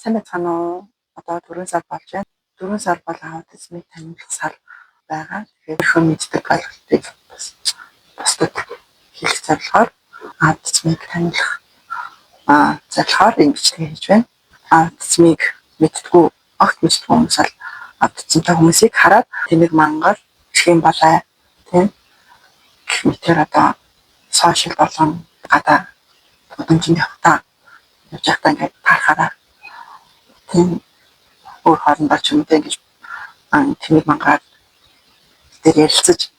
Сайн байцгаана уу? Одоо 4 сар болж байна. 4 сар бол аутизмыг таниулах сар байгаа. Тэгэхээр хүн мэддэг ойлголтыг бас бусдад хэлэх зорилгоор аутизмыг таниулах зорилгоор энэ бичлэгийг хийж байна. Аутизмыг мэддэггүй, огт мэддэггүй хүмүүс бол аутизмтай хүмүүсийг хараад тэнэг мангар чихэн балай тийм гэх мэтээр одоо сошиал болон гадаа гудамжинд явахдаа явж байхдаа ингээд таарахаараа тийм өөр хоорондоо ч юм уу ингэж тэнэг мангаар дээр ярилцаж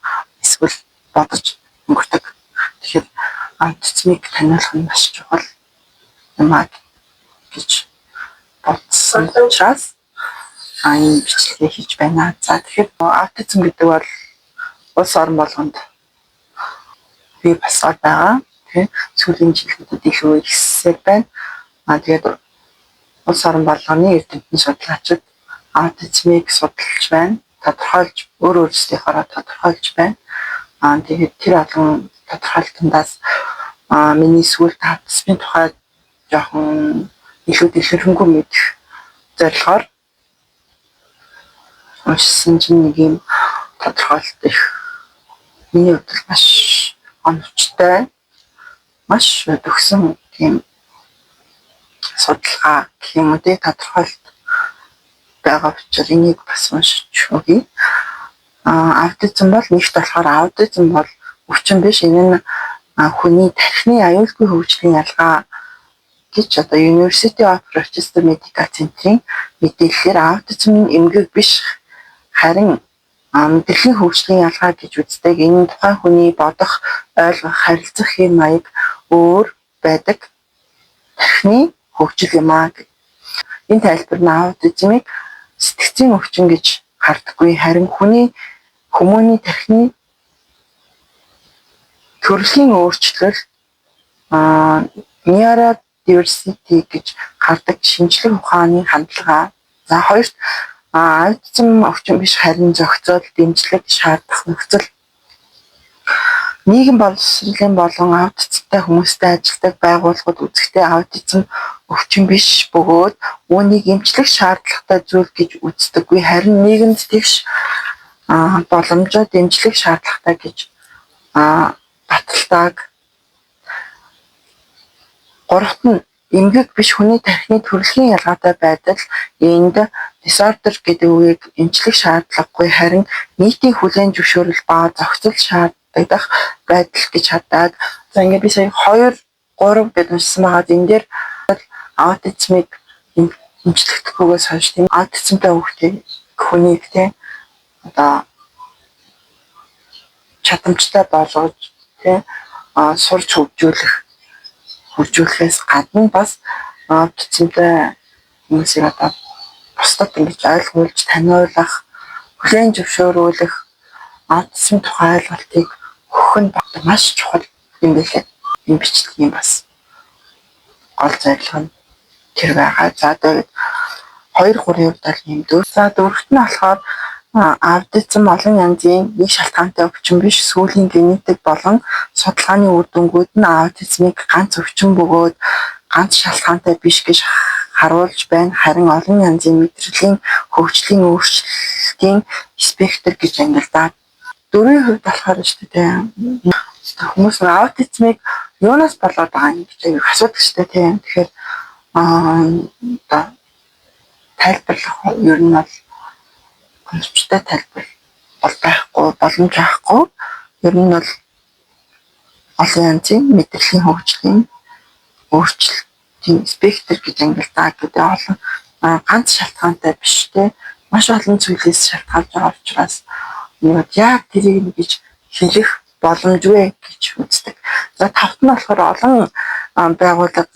эсвэл бодож өнгөрдөг. Тэгэхээр аутизмыг таниулах нь маш чухал юм а гэж бодсон учраас энэ бичлэгээ хийж байна. За, тэгэхээр аутизм гэдэг бол улс орон болгонд бий болсоор байгаа. Тийм, сүүлийн жилүүдэд илүү ихсээд байна. Тэгээд улс орон болгоны эрдэмтэн судлаачид аутизмыг судалж байна. Тодорхойлж, өөр өөрсдийнхөөрөө тодорхойлж байна. Тэгээд тэр олон тодорхойлолтондаас миний сүүлд аутизмын тухай жоохон илүү дэлгэрэнгүй мэдэх зорилгоор уншсан чинь нэг юм тодорхойлолт их миний хувьд бол маш оновчтой, маш төгсөн тийм судалгаа гэх юм уу, тодорхойлолт байгаа учраас энийг бас уншиж өгье. Аутизм бол нэгт болохоор аутизм бол өвчин биш. Энэ нь хүний тархины аюулгүй хөгжлийн ялгаа гэж одоо University of Rochester Medical Center-ийн мэдээллээр аутизм нь эмгэг биш, харин мэдрэлийн хөгжлийн ялгаа гэж үздэг. Энэ нь тухайн хүний бодох, ойлгох, харилцах хэв маяг өөр байдаг тархины хөгжил юм аа. Энэ тайлбар нь аутизмыг сэтгэцийн өвчин гэж хардаггүй, харин хүний хүмүүний тархины төрөлхийн өөрчлөлт, neurodiversity гэж хардаг шинжлэх ухааны хандлага. За, хоёрт аутизм өвчин биш, харин зохицол, дэмжлэг шаардах нөхцөл. Нийгэм боловсролын болон аутизмтай хүмүүстэй ажилладаг байгууллагууд үзэхдээ аутизм өвчин биш бөгөөд үүнийг эмчлэх шаардлагатай зүйл гэж үздэггүй, харин нийгэмд тэгш боломжоор дэмжлэг шаардлагатай гэж баталдаг. Гуравт нь эмгэг биш, хүний тархины төрөлхийн ялгаатай байдал. Энд disorder гэдэг үгийг эмчлэх шаардлагагүй, харин нийтийн хүлээн зөвшөөрөл ба зохицол шаарддаг байдал гэж хардаг. За, ингээд би сая 2 3 гэдээ уншсан байгаа. Энэ дээр аутизмыг эмчлэгдэхгүйгээс хойш тийм аутизмтай хүүхдийг, хүнийг тийм одоо чадамжтай болгож тийм сурч хөгжүүлэхээс гадна бас аутизмтай хүмүүсийг одоо бусдад ингэж ойлгуулж таниулах, хүлээн зөвшөөрүүлэх, аутизм тухай ойлголтыг өгөх нь маш чухал юм билээ. Энэ бичлэгийн бас гол зорилго нь тэр байгаа. За, тэгээд 2 3-ын хувьд бол юм дөө. За, дөрөвт нь болохоор аутизм олон янзын нэг шалтгаантай өвчин биш. Сүүлийн генетик болон судалгааны үр дүнгууд нь аутизмыг ганц өвчин бөгөөд ганц шалтгаантай биш гэж харуулж байна. Харин олон янзын мэдрэлийн хөгжлийн өөрчлөлтийн спектр гэж ангилдаг. Дөрвийн хувьд болохоор шүү дээ, хүмүүс аутизмыг юунаас болоод байгаа юм гэж аяг асуудаг шүү дээ, тийм. Тэгэхээр одоо тайлбарлах ер нь бол оновчтой тайлбар бол байхгүй, боломж байхгүй. Ер нь бол олон янзын мэдрэлийн хөгжлийн өөрчлөлтийн спектр гэж ангилдаг гэдэг олон ганц шалтгаантай биш те, маш олон зүйлээс шалтгаалж байгаа учраас нэг яг тэрийг нэг гэж хэлэх боломжгүй гэж үздэг. За, тавт нь болохоор олон байгууллага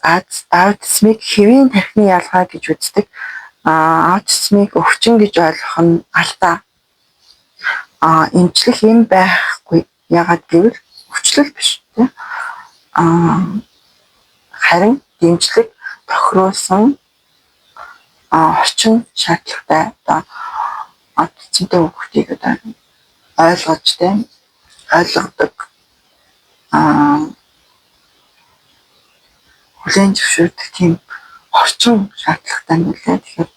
аутизмыг хэвийн тархины ялгаа гэж үздэг. Аутизмыг өвчин гэж ойлгох нь алдаа. Эмчлэх юм байхгүй. Яагаад гэвэл өвчлөл биш тийм. Харин дэмжлэг, тохируулсан орчин шаардлагатай. Одоо аутизмтай хүүхдийг одоо ойлгож тийм ойлгодог, хүлээн зөвшөөрдөг тийм орчин шаардлагатай юм лээ. Тэгэхээр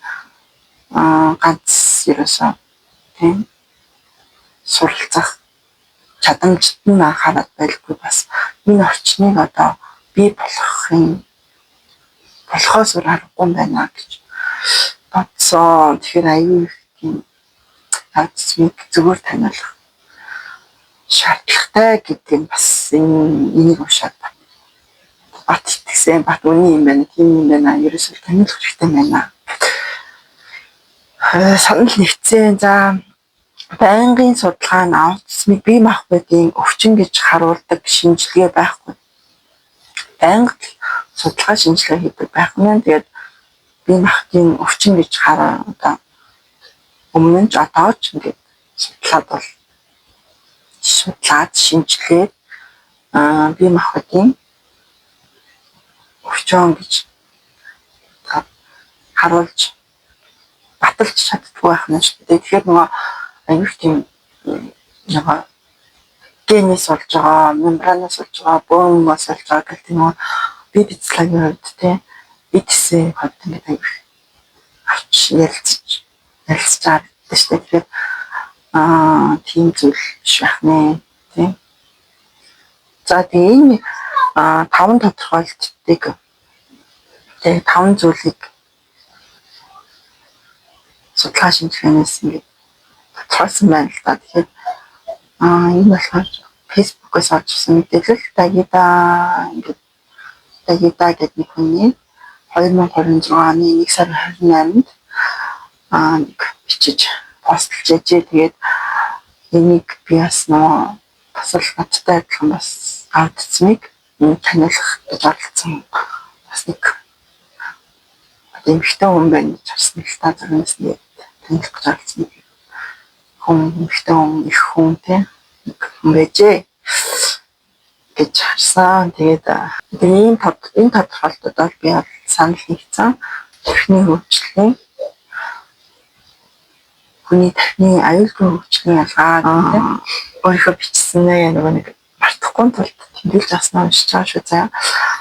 ганц ерөөсөө тийм суралцах чадамжт нь анхаарал байлгүй бас энэ орчныг одоо бий болгохын болохоос өөр аргагүй байна гэж бодсон. Тэгэхээр аюу их тийм аутизмыг зөвөр таниулах шаардлагатай гэдэг нь бас энийг уншаад бат итгэсэн, бат үнэн юм байна, тийм юм байна. Ерөөсөө таниулах хэрэгтэй байна. Санал нэгтсэн. За, байнгын судалгаа нь аутизмыг бие махбодын өвчин гэж харуулдаг шинжилгээ байхгүй. Байнга судалгаа шинжилгээ хийдэг байх нь. Тэгээд бие махбодын өвчин гэж хараа одоо өмнө нь ч одоо ч ингээд судлаад бол судлаад шинжилээд бие махбодын өвчин гэж харуулж баталж чаддгүй байх нь шүү дээ. Тэгэхээр нөгөө аюух тийм нөгөө генээс болж байгаа, мембранаас болж байгаа, бөөмөөс болж байгаа гэх тийм үү, бие бяцлагын хувьд те эдсийн хувьд ингээд аюух авч ярилцаж байгаа шүү дээ. Тэгэхээр тийм зүйл биш байх нэ тийм. За, тэгээ энэ таван тодорхойлолтыг тэгээ таван зүйлийг судалгаа шинжилгээнээс ингээд тодорхойлсон байна л да. Тэгэхээр энэ болохоор Facebook-ээс олж авсан мэдээлэл. Дагида ингээд Дагида гэдэг нэг хүний 2026 оны 1 сарын 28-нд нэг бичиж постлж яжээ. Тэгээд энийг би бас нөө бас л надтай адилхан бас аутизмыг таниулах гэж оролцсон бас нэг эмэгтэй хүн байна гэж харсан л та зүрхнээс нь таниулах гэж оролцсон хүн, эмэгтэй хүн, их хүн те нэг хүн байжээ гэж харсан. Тэгээд ийм энэ тодорхойлолтод бол би санал нэгдсэн. Тархины хөгжлийн хүний тархины аюулгүй хөгжлийн ялгаа өөрийнхөө бичсэн нөгөө нэг мартахгүй тулд тэмдэглэж авснаа уншиж байгаа шүү заяа.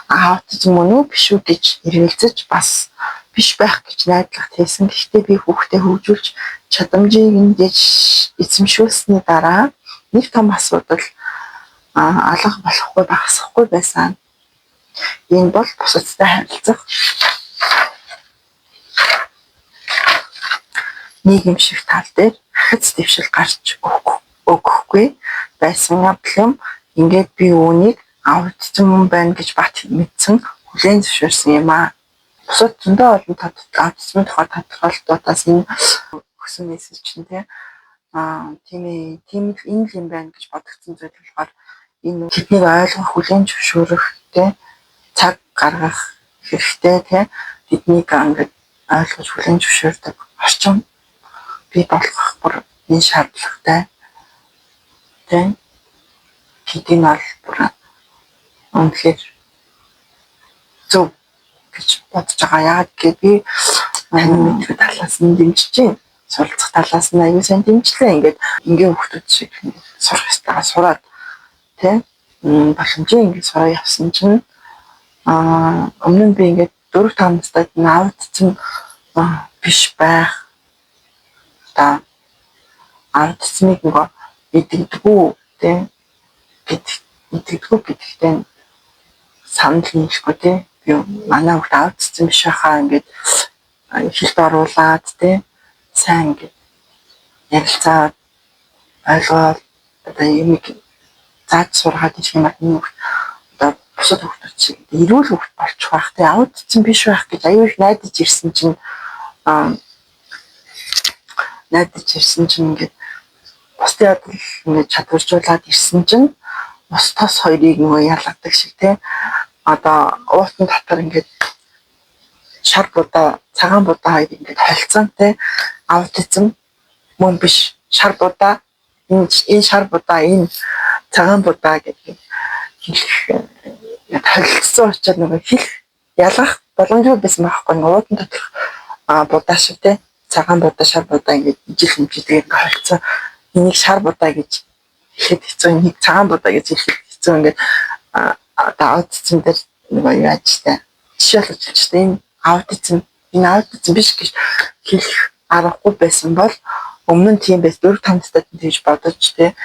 Аутизм мөн үү биш үү гэж эргэлзэж бас биш байх гэж найдлага хийсэн. Гэхдээ би хүүхдээ хөгжүүлж чадамжийг ингэж эзэмшүүлсэний дараа нэг том асуудал алга болохгүй багасахгүй байсан. Энэ бол бусадтай харилцах нийгэмших тал дээр ахиц дэвшил гарч өгөхгүй байсан явдал юм. Ингээд би үүнийг аутизм юм байна гэж бат мэдсэн, хүлээн зөвшөөрсөн юм аа. Бусад зөндөө олон аутизмын тухай тодорхойлолтуудаас энэ өгсөн мессеж чинь те тийм ээ, тийм л энэ л юм байна гэж бодогдсон зүйл болохоор энэ тэднийг ойлгох, хүлээн зөвшөөрөх те цаг гаргах хэрэгтэй те тэднийг ингээд ойлгож хүлээн зөвшөөрдөг орчин бий болгох бүр энэ шаардлагатай те гэдгийг нь бол бүр үнэхээр зөв гэж бодож байгаа. Яагаад гэвэл би танин мэдэх талаас нь дэмжиж байна. Суралцах талаас нь аюу сайн дэмжлээ. Ингээд ингийн хүүхдүүд шиг сурах ёстойгоо сураад тэ боломжийн ингээд сураа явсан чинь өмнө нь би ингээд 4-5 настай аутизм биш байх та аутизмыг нөгөө мэддэггүй тэ мэддэггүй гэдэгтэй санал нийлэхгүй тэ би манай хүүхд аутизм биш байхаа ингээд хэлд оруулаад тэ сайн ингээд ярилцаад ойлгоод одоо юмыг зааж сургаад ирэх юм бол энэ хүүхд одоо бусад хүүхдүүд шиг эрүүл хүүхд болчих байх тэ аутизм биш байх гэж аюу их найдаж ирсэн чинь ингээд бусдын бодол ингээд чадваржуулаад ирсэн чинь ус тос хоёрыг нөгөө ялгадаг шиг те одоо уутан дотор ингээд шар будаа цагаан будаа хоёр ингээд холцсон те аутизм мөн биш шар будаа энэ шар будаа энэ цагаан будаа гэдэг хэлэх холилдсон учраас нөгөө хэлэх ялгах боломжгүй байсан байхгүй уутан доторх будаа шиг те цагаан будаа шар будаа ингээд ижил хэмжээтэй ингээд холцсон энийг шар будаа гэж хэлэхэд хэцүү, энийг цагаан будаа гэж хэлэхэд хэцүү ингээд одоо аутизм дээр нөгөө юу аажтай жишээ болгож хэлж штэ энэ Аутизм энэ аутизм биш гэж хэлэх аргагүй байсан бол өмнө нь тийм байс 4 5 настай тэгж бодож те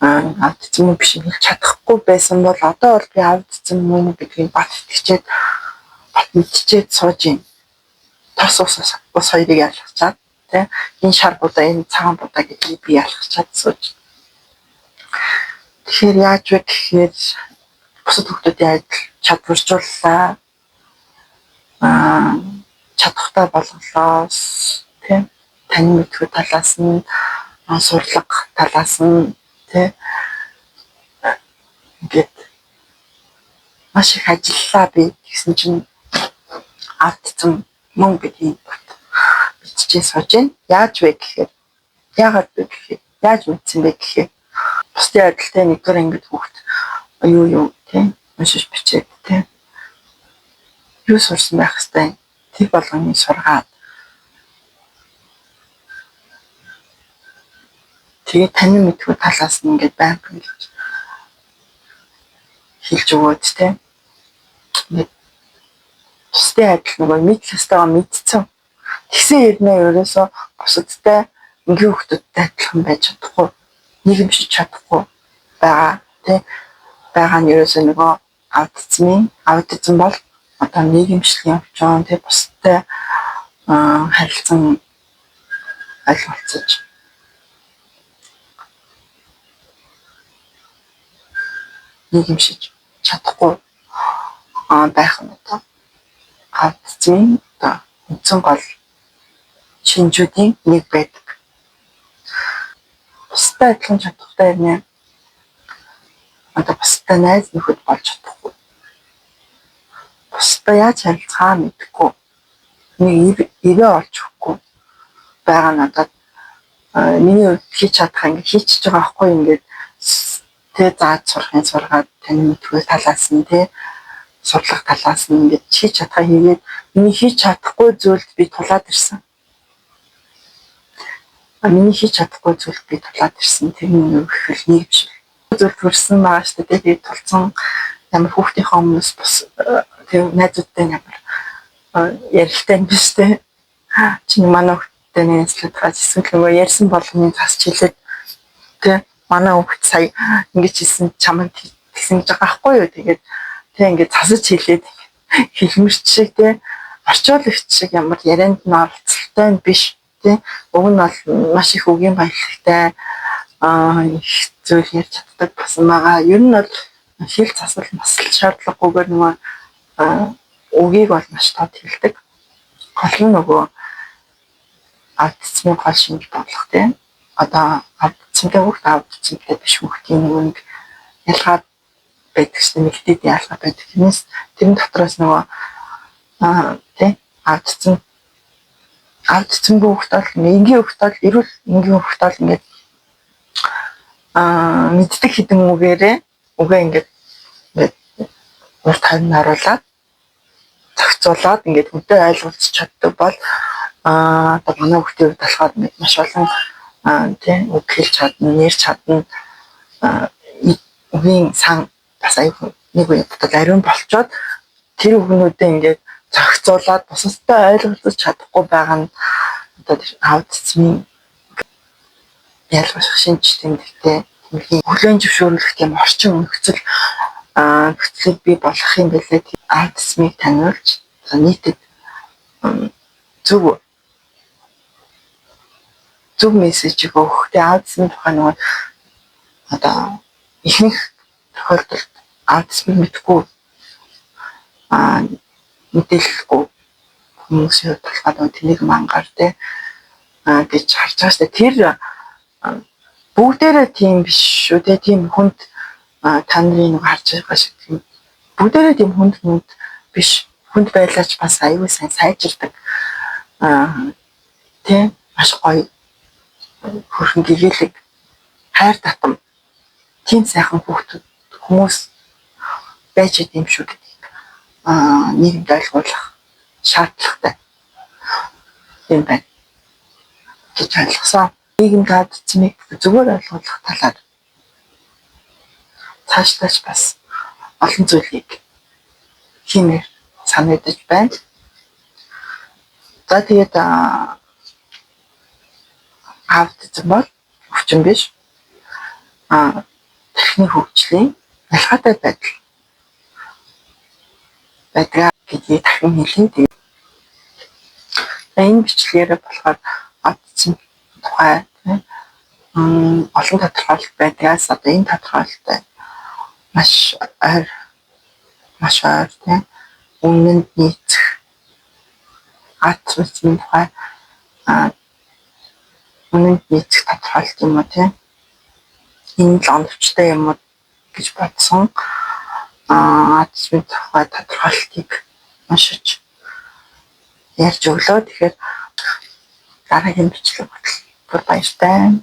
аутизм биш хэлж чадахгүй байсан бол одоо бол би аутизм мөн гэдгийг бат итгэчээд бат мэдчихэд сууж юм. Тос ус хоёрыг ялгачаад те энэ шар будаа энэ цагаан будаа гэдгийг би ялгачаад сууж. Тэгэхээр яаж вэ гэхээр бусад хүмүүсийн адил чадваржууллаа. Чадахтай болголоо тий танин мэдхүй талаас нь сурлага талаас нь тий ингээд маш их ажиллалаа би тэгсэн чинь аутизм мөн гэдгийг биччихээ сууж байна. Яаж вэ гэхээр яагаад вэ гэхээр яаж мэдсэн бэ гэхээр бусдын адилтай нэгдүгээр ангид хүүхэд юу тий уншиж бичээд тий юу сурсан байх хэвтэй тэр болгоныг сургаад тэгээ танин мэдхүй талаас нь ингээд байнга ингэж хэлж өгөөд тий ингээд бусдын адил нөгөө мэдэх ёстойгоо мэдсэн. Тэгсэн хэрнээ ерөөсөө бусадтай энгийн хүмүүстэй адилхан байж чадахгүй, нийгэмшиж чадахгүй байгаа тий байгаа нь ерөөсөө нөгөө аутизм бол одоо нийгэмшлийн өвчин тий бусадтай харилцан ойлголцож нийгэмшиж чадахгүй байх нь одоо аутизмын одоо үндсэн гол шинжүүдийн нэг байдаг. Бусдад адилхан чадахгүй юм. Одоо бусдад найз нөхөд болж чадахгүй. Бусдад яаж харилцахаа мэдэхгүй. Нэг ивэ олж өгөхгүй байгаа надад миний хувьд хийж чадах ингэ хийчихэж байгаа байхгүй ингээд тэ зааж сурахын сургаад тань мэдхүй талаас нь тэ сурлах талаас нь ингээд хийж чадхаа хийгээд миний хийж чадахгүй зүйлд би тулаад ирсэн. Миний хийж чадахгүй зүйлд би тулаад ирсэн. Тэр нь юу гэхэл нийгэмшил. Зүйл төрсэн байгаа шүү дээ. Тэгээд тулцсан ямар хүүхдийнхээ өмнөөс бас тэг найзуудтай ямар ярилтай юм биш үү? Чи манай хүүхдтэй найзлаад эсвэл нөгөө ярьсан болгоныг засч хэлээд тэ манай хүүхд сая ингэж хэлсэн чамайг тэгсэн гэж байгаа байхгүй юу? Тэгээд тэ ингээд засаж хэлээд хэлмэрч шиг тэ орчуулагч шиг ямар ярианд нь оролцолтой биш тэ уг нь бол маш их үгийн баялагтай их зүйл ярьж чаддаг болсон байгаа. Ер нь бол хэл засал масал шаардлагагүйгээр нөгөө үгийг бол маш тод хэлдэг. Гол нь нөгөө аутизмын гол шинж болох тийм. Одоо аутизмтай хүүхд аутизмтай биш хүүхдийн нөгөө нэг ялгаа байдаг шин нэгтэд ялгаа байдаг. Тэрнээс тэрэн дотроос нөгөө тийм аутизмгүй хүүхд бол энгийн хүүхд бол эрүүл энгийн хүүхд бол ингээд мэддэг хідэн үгээрээ үгээ ингээд урт хавь харуулад зохицуулаад ингээд хүнтэй ойлголцож чаддаг бол одоо манай хүүхдийн хувьд болохоор маш олон тийм үг хэлж чадна, нэрч чадна, үгийн сан бас аюу нэг үе бодвол ариун болчоод тэр үгнүүдээ ингээд зохицуулаад бусадтай ойлголцож чадахгүй байгаа нь одоо тэр аутизмын ялгах шинж тэмдэгтэй тэмдгийн хүлээн зөвшөөрлөх тийм орчин нөхцөл нөхцөлийг бий болгох юм байлээ. Аутизмыг таниулж нийтэд зөв мессежийг өгөх. Тэгээ аутизмын тухай нөгөө одоо ихэнх тохиолдолд аутизмыг мэдэхгүй мэдээлэлгүй хүмүүсийн хувьд болохоор тэнийг мангаар те гэж харж байгаа шүү дээ. Тэр бүгдээрээ тийм биш шүү те. Тийм хүнд та нарын нэг харж байгаа шиг тийм бүгдээрээ тийм хүнд биш. Хүнд байлаач бас аюул сайн сайжирдаг. Тийм маш гоё хөрхөн гэгээлэг хайр татам тийм сайхан хүүхдүүд хүмүүс байж идэм шүү гэдгийг нийгэмд ойлгуулах шаардлагатай юм байна гэж ойлгосон. Нийгэмд аутизмыг зүгээр ойлгуулах талаар цаашлаач бас олон зүйлийг хиймээр санагдаж байна. За, тэгээд аутизм бол өвчин биш. Тархины хөгжлийн ялгаатай байдал байдаг гэдгийг дахин хэлнэ. Тэгээд энэ бичлэгээр болохоор аутизм тухай олон тодорхойлолт байдгаас одоо энэ тодорхойлолттой маш ойр, тийм, үнэнд нийцэх аутизмын тухай үнэнд нийцэх тодорхойлолт юм уу, тийм, энэ л оновчтой юм уу гэж бодсон аутизмын тухай тодорхойлолтыг уншиж ярьж өглөө. Тэгэхээр дараагийн бичлэг хүртэл баяртай.